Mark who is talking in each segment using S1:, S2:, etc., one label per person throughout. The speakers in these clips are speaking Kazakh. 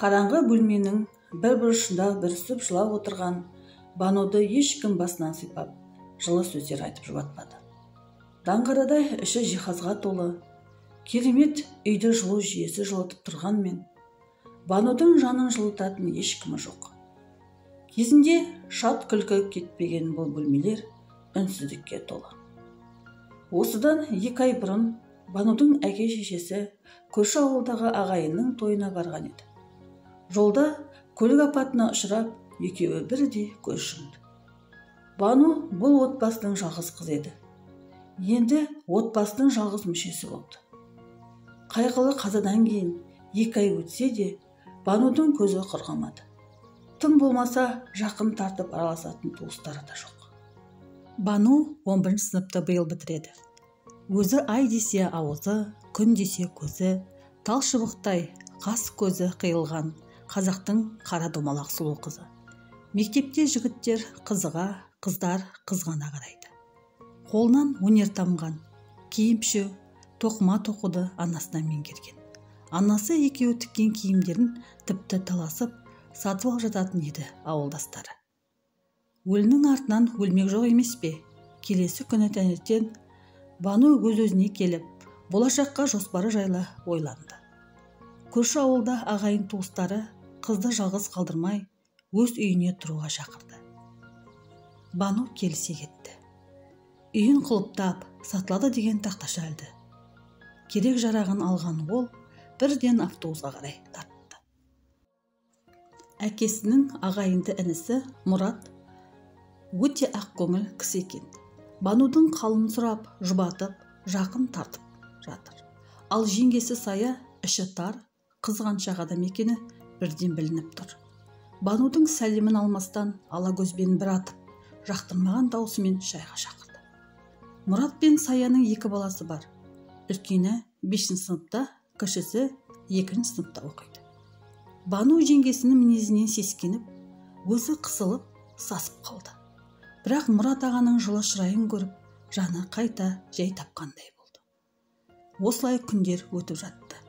S1: Қараңғы бөлменің бір бұрышында бүрісіп жылап отырған Бануды ешкім басынан сипап, жылы сөздер айтып жұбатпады. Даңғарадай іші жиһазға толы, керемет үйді жылу жүйесі жылытып тұрғанмен, Банудың жанын жылытатын ешкімі жоқ. Кезінде шат күлкі кетпеген бұл бөлмелер үнсіздікке толы. Осыдан 2 ай бұрын Банудың әке-шешесі көрші ауылдағы ағайынның тойына барған еді. Жолда көлік апатына ұшырап, екеуі бірдей көз жұмды. Бану бұл отбасының жалғыз қызы еді. Енді отбасының жалғыз мүшесі болды. Қайғылы қазадан кейін 2 ай өтсе де, Банудың көзі құрғамады. Тым болмаса жақын тартып араласатын туыстары да жоқ. Бану 11 сыныпты биыл бітіреді. Өзі ай десе ауызы, күн десе көзі, тал шыбықтай қас көзі қиылған қазақтың қара домалақ сұлу қызы. Мектепте жігіттер қызыға, қыздар қызғана қарайды. Қолынан өнер тамған, киім пішу, тоқыма тоқуды анасынан меңгерген. Анасы екеуі тіккен киімдерін тіпті таласып, сатып алып жататын еді ауылдастары. Өлінің артынан өлмек жоқ емес пе? Келесі күні таңертең Бану өз-өзіне келіп, болашаққа жоспары жайлы ойланды. Көрші ауылда ағайын туыстары қызды жалғыз қалдырмай, өз үйіне тұруға шақырды. Бану келісе кетті. Үйін құлыптап, сатылады деген тақташа ілді. Керек жарағын алған ол бірден автобусқа қарай тартты. Әкесінің ағайынды інісі Мұрат өте ақкөңіл кісі екен. Банудың қалын сұрап, жұбатып, жақын тартып жатыр. Ал жеңгесі Сая іші тар, қызғаншақ адам екені бірден білініп тұр. Банудың сәлемін алмастан ала көзбен бір атып, жақтырмаған даусымен шайға шақырды. Мұрат пен Саяның 2 баласы бар. Үлкені 5 сыныпта, кішісі 2 сыныпта оқиды. Бану жеңгесінің мінезінен сескеніп, өзі қысылып, сасып қалды. Бірақ Мұрат ағаның жылы шырайын көріп, жаны қайта жай тапқандай болды. Осылай күндер өтіп жатты.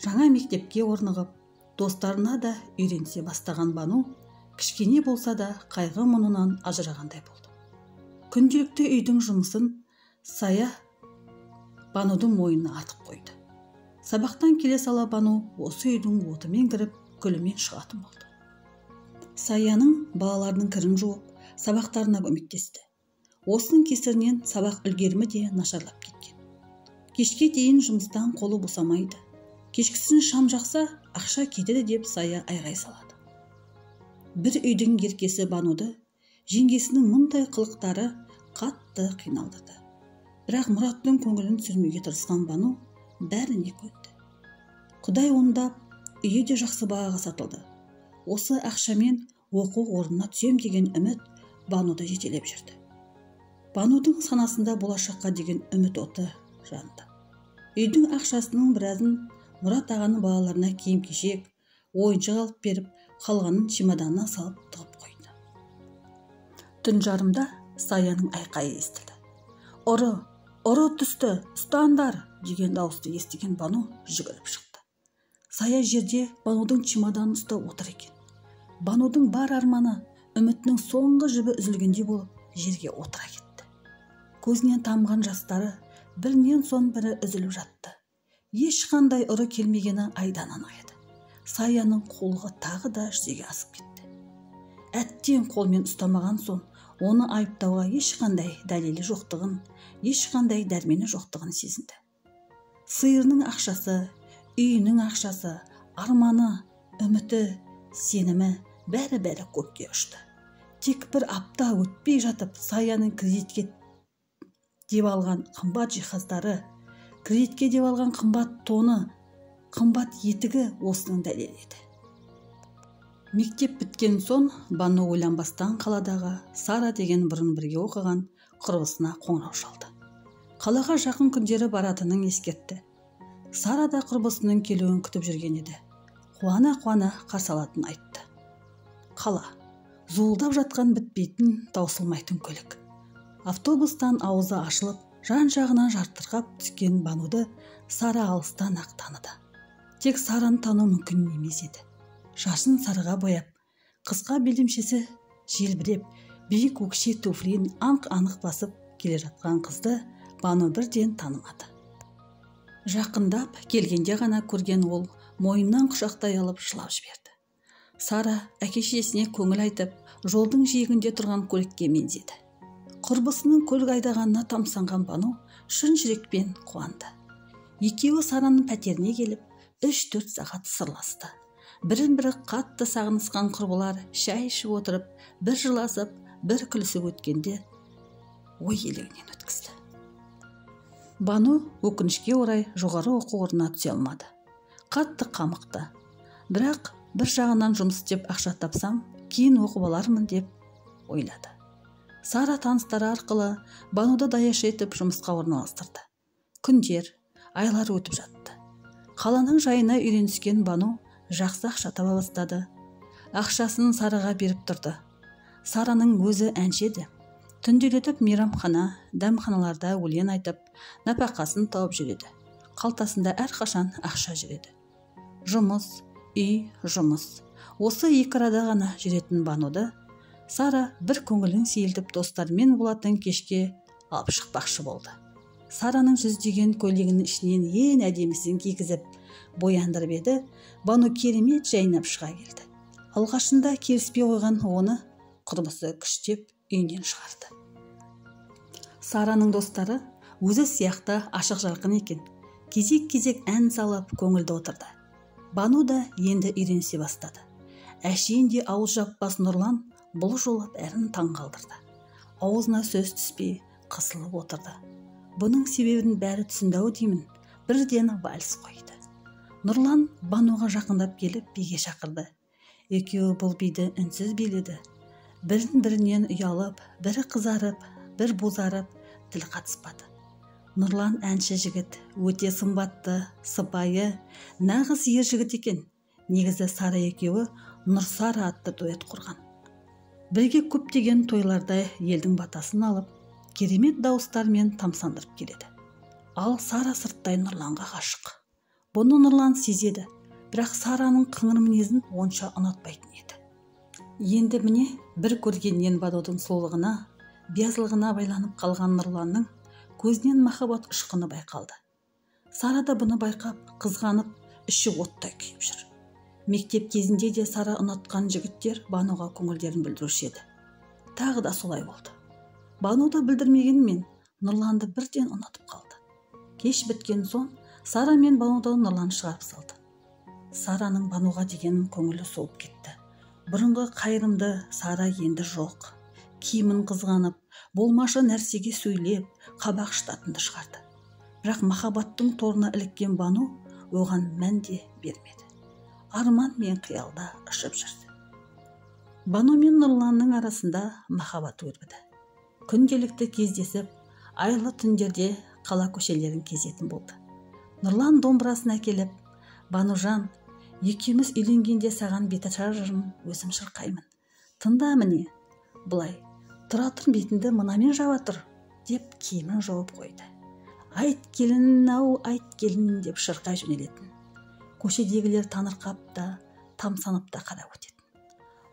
S1: Жаңа мектепке орнығып, достарына да үйренісе бастаған Бану, кішкене болса да қайғы мұңынан ажырағандай болды. Күнделікті үйдің жұмысын Сая Банудың мойнына артып қойды. Сабақтан келе сала Бану осы үйдің отымен кіріп, күлімен шығатын болды. Саяның балаларының кірін жуып, сабақтарына көмектесті. Осының кесірінен сабақ үлгерімі де нашарлап кеткен. Кешке дейін жұмыстан қолы босамайды. Кешкісін шам жақса, ақша кетеді деп Сая айғай салады. Бір үйдің еркесі Бануды жеңгесінің мұндай қылықтары қатты қиналдырды. Бірақ Мұраттың көңілін түсірмеуге тырысқан Бану бәріне көнді. Құдай ондап, үйі де жақсы бағаға сатылды. Осы ақшамен оқу орнына түсем деген үміт Бануды жетелеп жүрді. Банудың санасында болашаққа деген үміт оты жанды. Үйдің ақшасының біразын Мұрат ағаның балаларына киім-кешек, ойыншық алып беріп, қалғанын чемоданына салып тығып қойды. Түн жарымда Саяның айқайы естілді. Ұры, ұры түсті, ұстаңдар деген дауысты естіген Бану жүгіріп шықты. Сая жерде Банудың чемоданын ұстап отыр екен. Банудың бар арманы, үмітінің соңғы жібі үзілгендей болып жерге отыра кетті. Көзінен тамған жастары бірінен соң бірі үзіліп жатты. Ешқандай ұры келмегені айдан анық еді. Саяның қулығы тағы да жүзеге асып кетті. Әттең қолмен ұстамаған соң оны айыптауға ешқандай дәлелі жоқтығын, ешқандай дәрмені жоқтығын сезінді. Сиырының ақшасы, үйінің ақшасы, арманы, үміті, сенімі бәрі-бәрі көкке ұшты. Тек бір апта өтпей жатып, Саяның кредитке деп алған қымбат жиһаздары, кредитке деп алған қымбат тоны, қымбат етігі осының дәлелі еді. Мектеп біткен соң Бану ойланбастан қаладағы Сара деген бұрын бірге оқыған құрбысына қоңырау шалды. Қалаға жақын күндері баратынын ескертті. Сара да құрбысының келуін күтіп жүрген еді. Қуана-қуана қарсы алатынын айтты. Қала зуылдап жатқан бітпейтін, таусылмайтын көлік. Автобустан аузы ашылып, жан-жағынан жартырқап түскен Бануды Сара алыстан ақ таныды. Тек Сараны тану мүмкін емес еді. Шашын сарыға бояп, қысқа белдемшесі желбіреп, биік өкше туфлиін анық-анық басып келе жатқан қызды Бану бірден танымады. Жақындап келгенде ғана көрген ол мойнынан құшақтай алып жылап жіберді. Сара әке-шешесіне көңіл айтып, жолдың жиегінде тұрған көлікке меңзеді. Құрбысының көлік айдағанына тамсанған Бану шын жүрекпен қуанды. Екеуі Сараның пәтеріне келіп, 3-4 сағат сырласты. Бірін-бірі қатты сағынысқан құрбылар шай ішіп отырып, бір жыласып, бір күлісіп өткенде ой елегінен өткізді. Бану өкінішке орай жоғары оқу орнына түсе алмады. Қатты қамықты. Бірақ бір жағынан жұмыс істеп ақша тапсам, кейін оқып алармын деп ойлады. Сара таныстары арқылы Бануды даяшы етіп жұмысқа орналастырды. Күндер, айлар өтіп жатты. Қаланың жайына үйреніскен Бану жақсы ақша таба бастады. Ақшасын Сараға беріп тұрды. Сараның өзі әнші еді. Түнделетіп мейрамхана, дәмханаларда өлең айтып, нәпақасын тауып жүреді. Қалтасында әрқашан ақша жүреді. Жұмыс, үй, жұмыс. Осы екі арада ғана жүретін Бануды Сара бір көңілін сейілтіп достарымен болатын кешке алып шықпақшы болды. Сараның жүздеген көйлегінің ішінен ең әдемісін кигізіп, бояндырып еді, Бану керемет жайнап шыға келді. Алғашында келіспей қойған оны құрбысы күштеп үйінен шығарды. Сараның достары өзі сияқты ашық жарқын екен. Кезек-кезек ән салып көңілді отырды. Бану да енді үйренісе бастады. Әшейінде ауыз жаппас Нұрлан бұл жолы бәрін таң қалдырды. Аузына сөз түспей қысылып отырды. Бұның себебін бәрі түсінді-ау деймін, бірден вальс қойды. Нұрлан Бануға жақындап келіп биге шақырды. Екеуі бұл биді үнсіз биледі. Бірін-бірінен ұялып, бірі қызарып, бір бозарып, тіл қатыспады. Нұрлан әнші жігіт, өте сымбатты, сыпайы, нағыз ер жігіт екен. Негізі Сара екеуі Нұрсара атты дуэт құрған. Бірге көптеген тойларда елдің батасын алып, керемет дауыстармен тамсандырып келеді. Ал Сара сырттай Нұрланға ғашық. Бұны Нұрлан сезеді, бірақ Сараның қыңыр мінезін онша ұнатпайтын еді. Енді міне бір көргеннен Банудың сұлулығына, биязылығына байланып қалған Нұрланның көзінен махаббат ұшқыны байқалды. Сара да бұны байқап, қызғанып, іші оттай күйіп жүр. Мектеп кезінде де Сара ұнатқан жігіттер Бануға көңілдерін білдіруші еді. Тағы да солай болды. Бану да білдірмегенмен Нұрланды бірден ұнатып қалды. Кеш біткен соң Сара мен Бануды Нұрлан шығарып салды. Сараның Бануға деген көңілі суып кетті. Бұрынғы қайырымды Сара енді жоқ. Киімін қызғанып, болмашы нәрсеге сөйлеп, қабақ шытатынды шығарды. Бірақ махаббаттың торына іліккен Бану оған мән де бермеді. Арман мен қиялда ұшып жүрді. Бану мен Нұрланның арасында махаббат өрбіді. Күнделікті кездесіп, айлы түндерде қала көшелерін кезетін болды. Нұрлан домбырасын әкеліп, «Банужан, екеуміз үйленгенде саған беташар жырын өзім шырқаймын. Тыңда міне, былай, тұра тұр бетіңді мынамен жаба тұр», деп киімін жауып қойды. «Айт келін ау, айт келін» деп шырқай жөнелетін. Көшедегілер таңырқап та, тамсанып та қарап өтетін.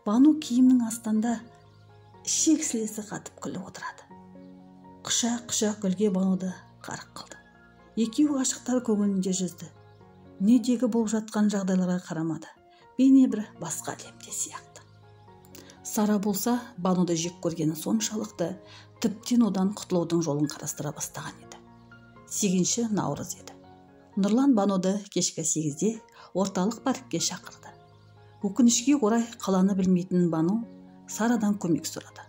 S1: Бану киімнің астында ішек-сілесі қатып күліп отырады. Құшақ-құшақ гүлге Бануды қарық қылды. Екеуі ғашықтар көңілінде жүзді. Дүниедегі болып жатқан жағдайларға қарамады. Бейне бір басқа әлемде сияқты. Сара болса, Бануды жек көргені соншалықты, тіптен одан құтылудың жолын қарастыра бастаған еді. 8 наурыз еді. Нұрлан Бануды кешкі 8-де орталық паркке шақырды. Өкінішке орай қаланы білмейтін Бану Сарадан көмек сұрады.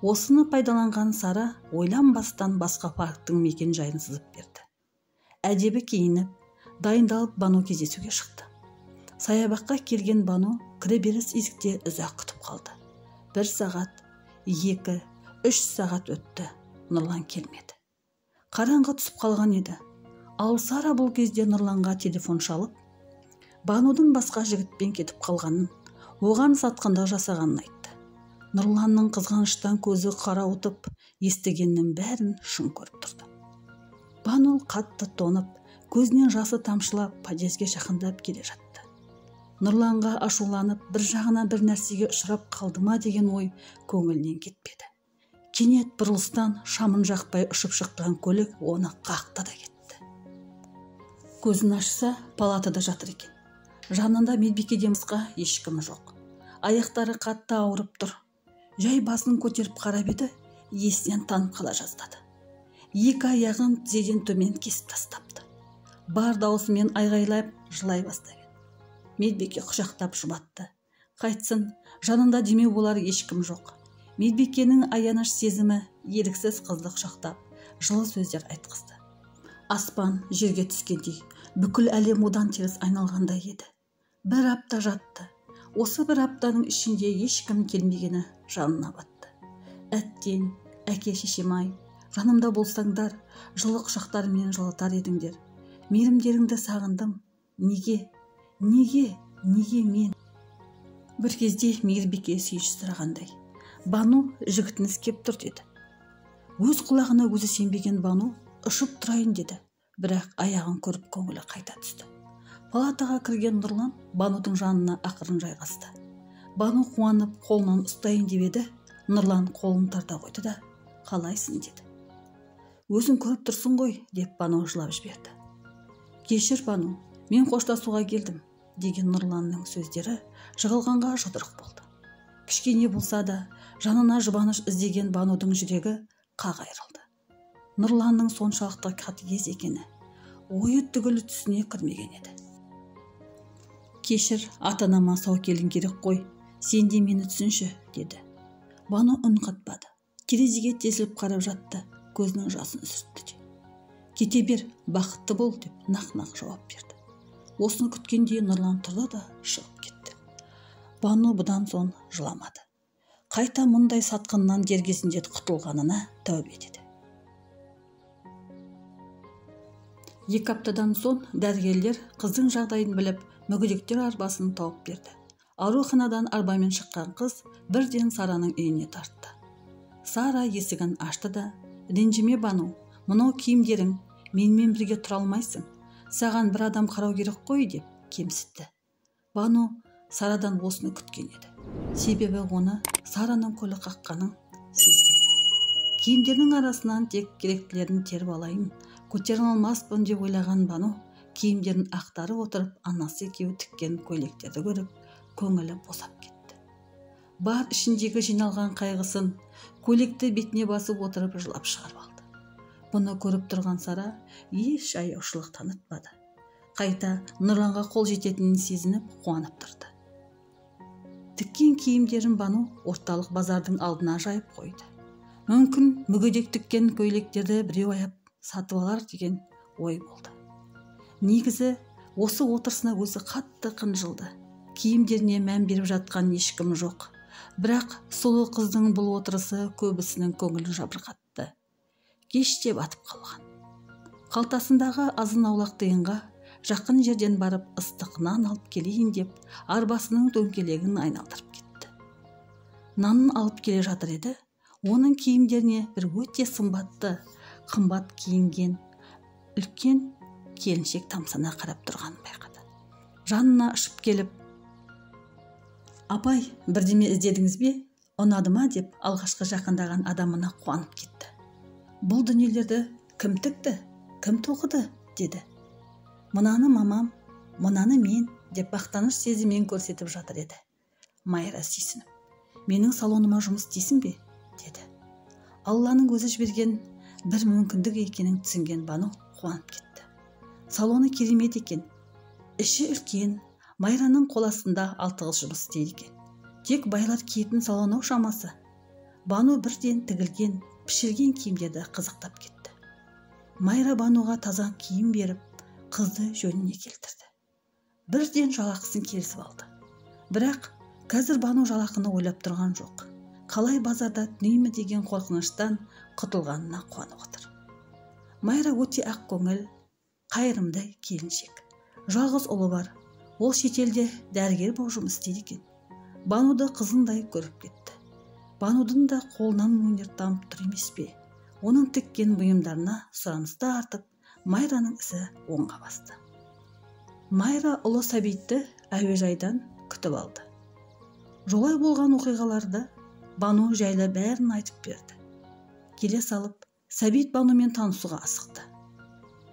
S1: Осыны пайдаланған Сара ойланбастан басқа парктің мекен жайын сызып берді. Әдебі киініп, дайындалып Бану кездесуге шықты. Саябаққа келген Бану кіреберіс есікте ұзақ күтіп қалды. 1 сағат, 2, 3 сағат өтті. Нұрлан келмеді. Қараңғы түсіп қалған еді. Ал Сара бұл кезде Нұрланға телефон шалып, Банудың басқа жігітпен кетіп қалғанын, оған сатқындық жасағанын айтты. Нұрланның қызғаныштан көзі қарауытып, естігеннің бәрін шын көріп тұрды. Бану қатты тонып, көзінен жасы тамшылап подъезге жақындап келе жатты. Нұрланға ашуланып, бір жағынан бір нәрсеге ұшырап қалды ма деген ой көңілінен кетпеді. Кенет бұрылыстан шамын жақпай ұшып шыққан көлік оны қақты да кетті. Көзін ашса, палатада жатыр екен. Жанында медбикеден басқа ешкім жоқ. Аяқтары қатты ауырып тұр. Жай басын көтеріп қарап еді, есінен танып қала жаздады. Екі аяғын тізеден төмен кесіп тастапты. Бар даусымен айғайлап жылай бастап еді. Медбике құшақтап жұбатты. Қайтсын, жанында демеу болар ешкім жоқ. Медбикенің аяныш сезімі еріксіз қызды құшақтап, жылы сөздер айтқызды. Аспан жерге түскендей, бүкіл әлем одан теріс айналғандай еді. Бір апта жатты. Осы бір аптаның ішінде ешкім келмегені жанына батты. Әттен, әке шешем-ай, жанымда болсаңдар, жылы құшақтарымен жылытар едіңдер. Мейірімдеріңді сағындым. Неге? Неге? Неге мен? Бір кезде мейірбике сүйінші сұрағандай. Бану, жігітіңіз кеп тұр деді. Өз құлағына өзі сенбеген Бану ұшып тұрайын деді. Бірақ аяғын көріп көңілі қайта түсті. Палатаға кірген Нұрлан Банудың жанына ақырын жайғасты. Бану қуанып қолынан ұстайын деп еді, Нұрлан қолын тарта қойды да, қалайсың деді. Өзің көріп тұрсың ғой, деп Бану жылап жіберді. Кешір, Бану, мен қоштасуға келдім, деген Нұрланның сөздері жығылғанға жұдырық болды. Кішкене болса да, жанына жұбаныш іздеген Банудың жүрегі қақ айырылды. Нұрланның соншалықты қатыгез екені ойы түгілі түсіне кірмеген еді. Кешір, ата-анама сау келін керек қой, сен де мені түсінші, деді. Бану үн қатпады. Терезеге тесіліп қарап жатты, көзінің жасын сүртті де. Кете бер, бақытты бол, деп нақ-нақ жауап берді. Осыны күткендей Нұрлан тұрды да шығып кетті. Бану бұдан соң жыламады. Қайта мұндай сатқыннан дер кезінде құтылғанына тәубе деді. 2 аптадан соң дәрігерлер қыздың жағдайын біліп, мүгедектер арбасын тауып берді. Ауруханадан арбамен шыққан қыз бірден Сараның үйіне тартты. Сара есігін ашты да, ренжіме Бану, мынау киімдерің, менімен бірге тұра алмайсың, саған бір адам қарау керек қой деп кемсітті. Бану Сарадан осыны күткен еді. Себебі оны Сараның қолы қаққанын сезген. Киімдерінің арасынан тек керектілерін теріп алайын, көтере алмаспын деп ойлаған Бану киімдерін ақтарып отырып, анасы екеуі тіккен көйлектерді көріп, көңілі босап кетті. Бар ішіндегі жиналған қайғысын көйлекті бетіне басып отырып жылап шығарып алды. Бұны көріп тұрған Сара еш аяушылық танытпады. Қайта Нұрланға қол жететінін сезініп қуанып тұрды. Тіккен киімдерін Бану орталық базардың алдына жайып қойды. Мүмкін мүгедек тіккен көйлектерді біреу аяп сатып алар деген ой болды. Негізі осы отырысына өзі қатты қынжылды. Киімдеріне мән беріп жатқан ешкім жоқ. Бірақ сұлу қыздың бұл отырысы көбісінің көңілін жабырқатты. Кеште батып қалған. Қалтасындағы азын-аулақ тиынға жақын жерден барып ыстық нан алып келейін деп арбасының дөңгелегін айналдырып кетті. Нанын алып келе жатыр еді, оның киімдеріне бір өте сымбатты, қымбат киінген үлкен келіншек тамсана қарап тұрғанын байқады. Жанына ұшып келіп, апай, бірдеме іздедіңіз бе? Ұнады ма деп алғашқы жақындаған адамына қуанып кетті. Бұл дүниелерді кім тікті, кім тоқыды, деді. Мынаны мамам, мынаны мен деп мақтаныш сезіммен көрсетіп жатыр еді. Майра сүйсініп, менің салоныма жұмыс істейсің бе, деді. Алланың өзі жіберген бір мүмкіндік екенін түсінген Бану қуанып кетті. Салоны керемет екен. Іші үлкен, Майраның қол астында 6 қыз жұмыс істейді екен. Тек байлар киетін салоны шамасы. Бану бірден тігілген, пішілген киімдерді қызықтап кетті. Майра Бануға таза киім беріп, қызды жөніне келтірді. Бірден жалақысын келісіп алды. Бірақ қазір Бану жалақыны ойлап тұрған жоқ. Қалай базарда түнеймін деген қорқыныштан құтылғанына қуанып отыр. Майра өте ақ көңіл, қайырымды келіншек. Жалғыз ұлы бар. Ол шетелде дәрігер болып жұмыс істейді екен. Бануды қызындай көріп кетті. Банудың да қолынан өнер тамып тұр емес пе? Оның тіккен бұйымдарына сұраныс та артып, Майраның ісі оңға басты. Майра ұлы Сәбитті әуежайдан күтіп алды. Жолай болған оқиғаларды Бану жайлы бәрін айтып берді. Келе салып, Сәбит Банумен танысуға асықты.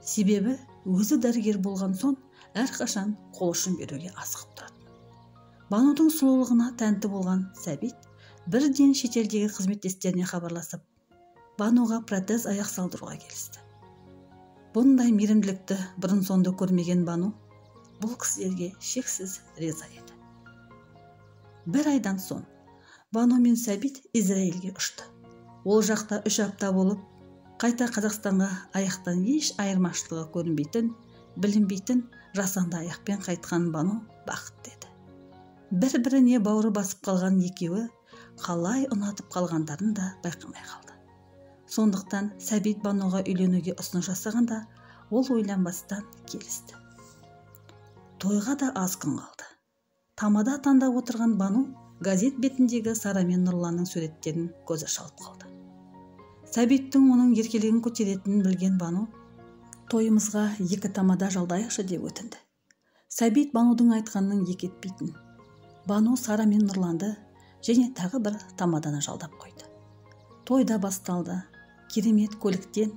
S1: Себебі өзі дәрігер болған соң әрқашан қол ұшын беруге асығып тұратын. Банудың сұлулығына тәнті болған Сәбит бірден шетелдегі қызметтестеріне хабарласып, Бануға протез аяқ салдыруға келісті. Бұндай мейірімділікті бұрын соңды көрмеген Бану бұл кісілерге шексіз риза еді. Бір айдан соң Бану мен Сәбит Израильге ұшты. Ол жақта 3 апта болып, қайта Қазақстанға аяқтан еш айырмашылығы көрінбейтін, білінбейтін жасанды аяқпен қайтқан Бану бақытты еді. Бір-біріне бауыры басып қалған екеуі қалай ұнатып қалғандарын да байқамай қалды. Сондықтан Сәбит Бануға үйленуге ұсыныс жасағанда, ол ойланбастан келісті. Тойға да аз күн қалды. Тамада таңдап отырған Бану газет бетіндегі Сара мен Нұрланның суреттерін көзі шалып қалды. Сәбиттің оның еркелігін көтеретінін білген Бану, тойымызға 2 тамада жалдайықшы деп өтінді. Сәбит Банудың айтқанын екі етпейтін. Бану Сара мен Нұрланды және тағы бір тамаданы жалдап қойды. Той да басталды. Керемет көліктен,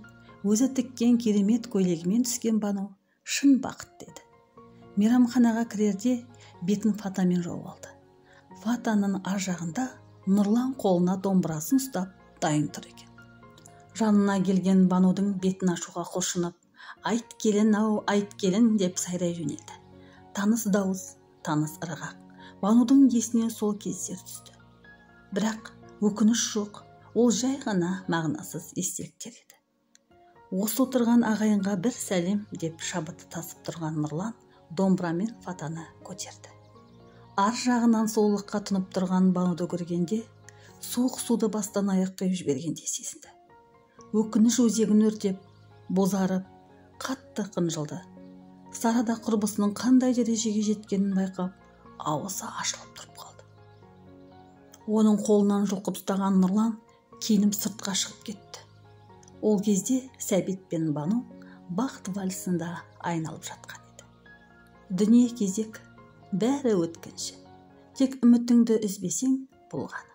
S1: өзі тіккен керемет көйлегімен түскен Бану шын бақытты еді. Мейрамханаға кірерде бетін фатамен жауып алды. Фатаның ар жағында Нұрлан қолына домбырасын ұстап дайын тұр екен. Жанына келген Банудың бетін ашуға құлшынып, «Айт келін ау, айт келін» деп сайрай жөнелді. Таныс дауыс, таныс ырғақ. Банудың есіне сол кездер түсті. Бірақ өкініш жоқ, ол жай ғана мағынасыз естеліктер еді. Осы отырған ағайынға бір сәлем деп шабыты тасып тұрған Нұрлан домбырамен фатаны көтерді. Ар жағынан сұлулыққа тұнып тұрған Бануды көргенде, суық суды бастан аяқ құйып жібергендей сезінді. Өкініш өзегін өртеп, бозарып, қатты қынжылды. Сара да құрбысының қандай дәрежеге жеткенін байқап, ауызы ашылып тұрып қалды. Оның қолынан жұлқып ұстаған Нұрлан киініп сыртқа шығып кетті. Ол кезде Сәбит пен Бану бақыт вальсында айналып жатқан еді. Дүние кезек, бәрі өткінші. Тек үмітіңді үзбесең болғаны.